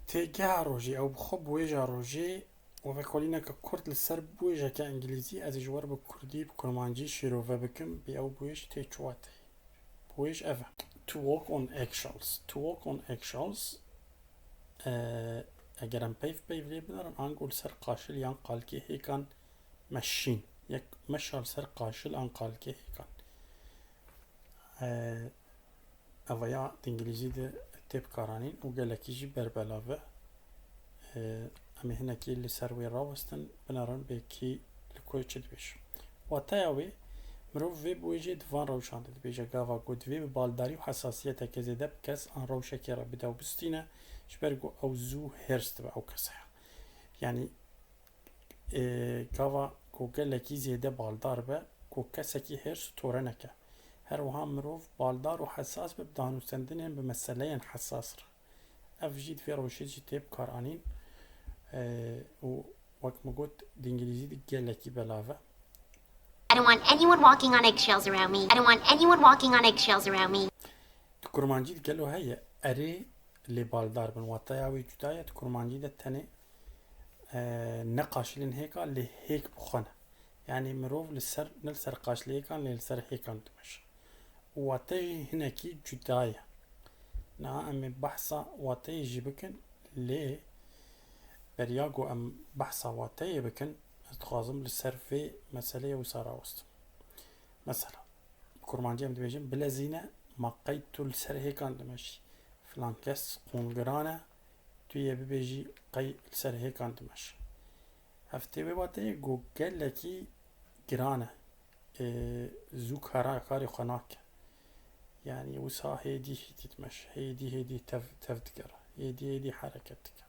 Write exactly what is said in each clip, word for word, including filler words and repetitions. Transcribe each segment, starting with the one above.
Têgeha rojê, ew bi xwe biwêja rojê û vekolîneke kurt li ser biwêjeke îngilîzî, ez ê ji we re bi kurdî, bi kurmancî şîrove bikim, bê ew biwêj tê çi wateyê. Biwêj ev e. To walk on eggshells. To walk on eggshells, e, eger em peyv peyv lê binerin, ango li ser qaşil yan qalkê hêkan meşîn. Yek meşa li ser qaşil an qalkê hêkan. E, Eva ya di îngilîzî de tê bikaranîn û gelekî jî berbelav e. Ee, em ê hinekî li ser wê rawestin, binerin bê kî li ku çi dibêje. Wateya wê, mirov vê biwêjê di van rewşan de dibêje. Gava ku divê bi baldarî û hesasiyeteke zêde bi kes an rewşekê re bide û bistîne, ji ber ku ew zû hêrs dibe ew keseya. Yanî, e, gava ku gelekî zêde baldar be, ku kesekî hêrs û tore neke. Her wiha mirov baldar û hesas be bi danûstendinên bi meseleyên hesas re. Ev jî di vê rewşê jî tê bikaranîn, e, û wek min got, di îngilîzî de gelekî belav e. I don't want anyone walking on eggshells around me. I don't want anyone walking on eggshells around me. Di kurmancî de gelo heye? Erê, lê baldar bin. Wateya wê cuda ye. Di kurmancî de tenê, e, ne qaşilên hêka, lê hêk bi xwe ne. Yanî mirov li ser, ne li ser qaşilê hêkan, lê li ser hêkan dimeşe. Û wate jî hinekî cuda ye. Niha em ê behsa wateyê jî bikin, lê beriya ku em behsa wateyê bikin, ez dixwazim li ser vê meseleyê wisa rawestim. Mesela, bi kurmancî em dibêjin, bilezîne, ma qey tu li ser hêkan dimeşî? Filan kes qûngiran e, tu yê bibêjî qey li ser hêkan dimeşe. Ev tê wê wateyê ku gelekî giran e. Ê, zû kara, karê xwe nake. Yanî wisa hêdî hêdî dimeşe, hêdî hêdî tev, tev digere, hêdî hêdî hereket dike.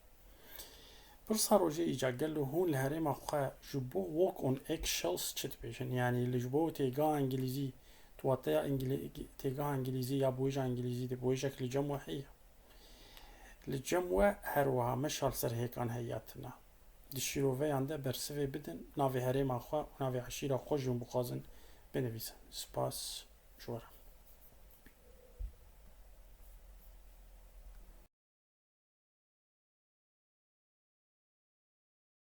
Pirsa rojê îca, gelo hûn li herêma xwe ji bo walk on eggshells çi dibêjin? Yanî li ji bo têgeha îngilîzî, tu wateya îngilî-, têgeha îngilîzî ya biwêja îngilîzî de biwêjek li cem we heye? Li cem we her wiha meşa li ser hêkan heye ya tune? Di şîroveyan de bersivê bidin navê herêma xwe û navê eşîra xwe jî hûn bixwazin binivîsin. Spas ji we re.